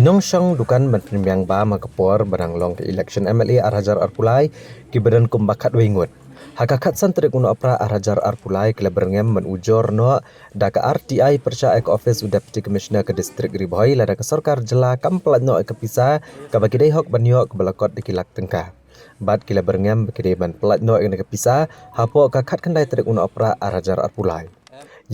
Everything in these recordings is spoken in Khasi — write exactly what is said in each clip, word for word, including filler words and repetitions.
Nongshong dukan ban pynbiang bam ha ka por ba dang long ka election M L A ar hajar arphew lai kiba don kumba khatwei ngut. Ha ka khatsan tarik u Nohprah ar hajar arphew lai ki la byrngem ban ujor noh da ka R T I pyrshah ïa ka office u Deputy Commissioner ka District Ri Bhoi lada ka sorkar jylla kam pyllait noh ïa ka pisa kaba ki dei hok ban ïoh kaba la kot da ki lak tyngka. Bad ki la byrngem ba ki dei ban pyllait noh ïa ka pisa hapoh ka khatkhyndai tarik u Nohprah ar hajar arphew lai.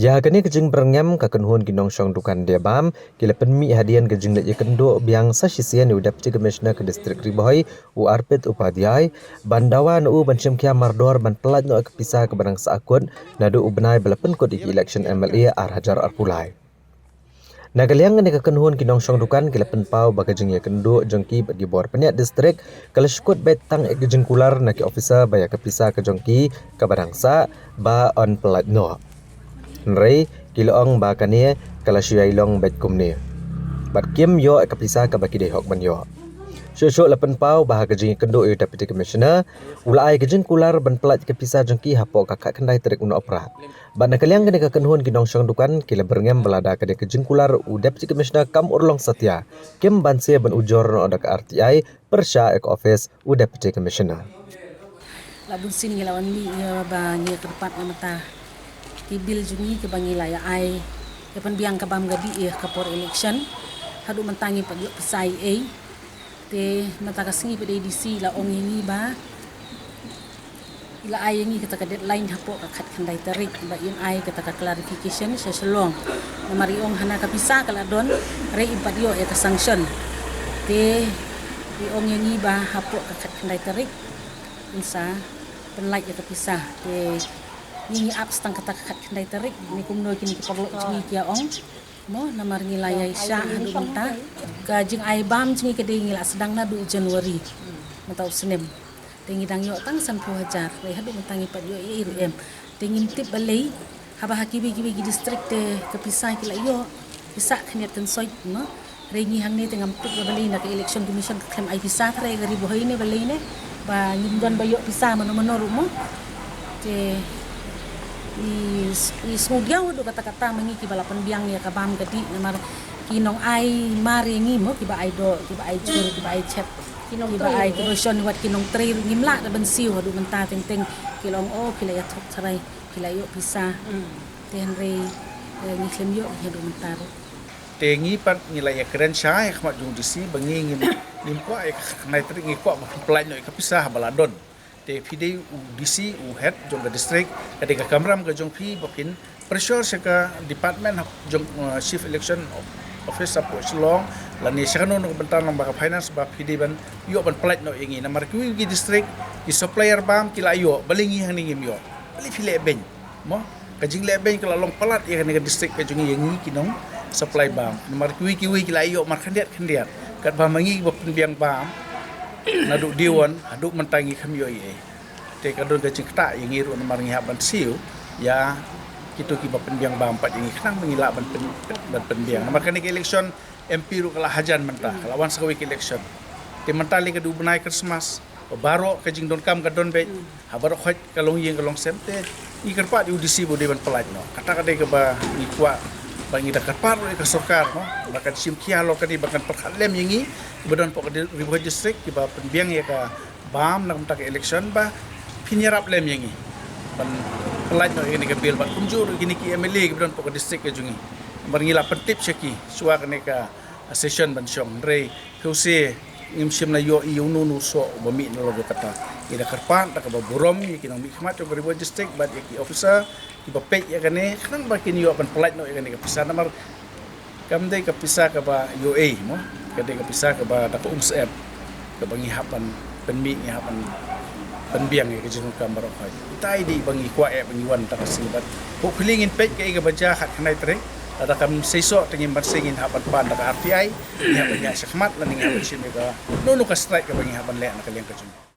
Ïa kane ka jingbyrngem ka kynhun ki nongshong dukan die bam ki la pynmih hadien ka jingleit ïakynduh biang sa shisien ïa u Deputy Commissioner ka District Ri Bhoi u Arpit Upadhyay ban dawa na u ban shim khia mardor ban pyllait noh ïa ka pisa kaba dang sah kut naduh u bnai ba la pynkut ïa ka election M L A ar hajar arphew lai. Na ka liang kane ka kynhun ki nongshong dukan ki la pynpaw ba ka jingïakynduh jong ki bad ki bor pynïaid district ka la shu kut beit tang ïa ka jingkular na ki officer ba ïa ka pisa ka jong ki kaba dang sah ba yn pyllait noh. Hynrei ki la ong ba kane ka la shu ïai long beit kumne bad kim ïoh ïa ka pisa kaba ki dei hok ban ïoh. Shuh shuh la pynpaw ba ha ka jingïakynduh ïa u Deputy Commissioner u la ai ka jingkular ban pyllait ïa ka pisa jong ki hapoh ka khatkhyndai tarik u Nohprah. Bad na ka liang kane ka kynhun ki nongshong dukan ki la byrngem ba lada ka dei ka jingkular u Deputy Commissioner kam urlong satia kim banse ban ujor noh da ka R T I pyrshah ïa ka office u Deputy Commissioner. La bun sien ngi la wan mih ïa ba ngi kyrpad na mynta ki bill jong ngi kiba ngi la ïa ai ïa pynbiang ka bam ka dih ïa ka por election. Haduh mynta ngi pat ïoh pisa ei ei. Te mynta ka sngi pat A D C la ong ïa ngi ba i la ai ïa ngi kata ka deadline hapoh ka khatkhyndai tarik ba in ai kata ka clarification sha Shillong. Namar i ong hana ka pisa ka la don hynrei in pat ïoh ïa ka sanction. Te i ong ïa ngi ba hapoh ka khatkhyndai tarik in sa pynlait ïa ka pisa. Te ngi ngi ap sa tang kata ka khatkhyndai tarik, ne kumno kine ki paralok jong ngi ki ïa ong. Mo, namar ngi la ïai shah haduh mynta. Ka jingai bam jong ngi ka dei ngi la sdang naduh January mynta u snem. Te ngi dang ïoh tang sanphew hajar, hynrei haduh mynta ngi pat ïoh ei ei ruh em. Te ngim tip balei haba ha kiwei kiwei ki district te ka pisa ki la ïoh, ki sah khyndiat khynsoit, mo. Hynrei ngi hangne te ngam tip ba balei na ka Election Commission ka khlem ai pisa, hynrei ka Ri Bhoi ne balei ne ba ngim don ba ïoh pisa mano mano ruh, mo. Te i, i sngewdiaw haduh katta katta ma ngi kiba la pynbiang ïa ka bam ka dih, namar ki nong ai mar ïa ngi, mo, kiba ai doh, kiba ai jhur, kiba ai chet, kiba ai kiba shon, wat ki nongtrei ruh ngim lah da ban siew haduh mynta. Teng teng ki la ong, oh, ki la ïathuh tharai ki la ïoh pisa. Te hynrei, eh, ngi khlem ïoh haduh mynta ruh. Te ngi pat ngi la ïakren shai ha khmat jong u D C ba ngi ngim, ngim kwah ïa ka khatkhyndai tarik, ngi kwah ba pynpynlait noh ïa ka pisa haba la don. Te phi dei u D C, u head jong ka district, ka dei ka kamram ka jong phi ba phin pressure sha ka department hap jong, uh, Chief Election Officer hapoh Shillong lane sha kano kano ka bynta, lang ba ka finance, ba phi dei ban ïoh ban pynlait noh ïa ngi. Namar kiwei ki district ki supplier bam ki la ïoh, balei ngi hangne ngim ïoh? Balei phi leh beiñ? Mo, ka jingleh beiñ ka la long palat ïa kane ka district ka jong ngi, ïa ngi ki nong supply bam. Namar kiwei kiwei ki la ïoh mar khyndiat khyndiat. Katba ma ngi ba pynbiang bam naduh day one haduh mynta ngi khlem ïoh ei ei. Te ka don ka jingktah ïa ngi ruh namar ngi hap ban siew ïa kito kiba pynbiang bam pat ïa ngi khnang ba ngi lah ban pyn, ban pynbiang. Namar kane ka election M P ruh ka la hajan mynta, ka la wan sa kawei ka election. Te mynta lei ka dei u bnai Christmas, ba baroh ka jingdonkam ka don beit ha baroh khoit ka longïing ka longsem. Te ngi kyrpad ïa u D C ba u dei ban pynlait noh. Kata ka dei kaba ngi kwah, ba ngi da kyrpad ruh ïa ka sorkar, mo, ba kan shim khia halor kane, ba kan pyrkhat lem ïa ngi kiba don hapoh ka di-, Ri Bhoi District kiba pynbiang ïa ka bam na ka bynta ka election, ba phin ïarap lem ïa ngi ban pynlait noh ïa kane ka bill bad kumjuh ruh ïa kine ki M L A kiba don hapoh ka district ka jong ngi. Namar ngi la pyntip sha ki shuwa kane ka session ban shong, hynrei phi use ngim shym la ïoh ïa uno uno u soh uba mih nalor jong kata. Ngi da kyrpad da kaba burom ïa ki nongmihkhmat jong ka Ri Bhoi District bad ïa ki officer kiba peit ïa kane khnang ba kin ïoh ban pynlait noh ïa kane ka pisa, namar kam dei ka pisa kaba ïoh ei, mo, ka dei ka pisa kaba da ka umsyep kaba ngi hap ban pynmih, ngi hap ban pynbiang ïa ka jingdonkam baroh khoit. Ita i dei ba ngi kwah eh ba ngi wan da ka sngi bad hopefully ngin peit kaei kaba jia ha ka khyndai tarik. Lada kam seisoh te ngin banse, ngin hap ban pan da ka R T I, ngi hap ban ïaid shakhmat lane ngi hap ban shim ïa kano kano ka strike kaba ngi hap ban leh na ka liang ka jong ngi.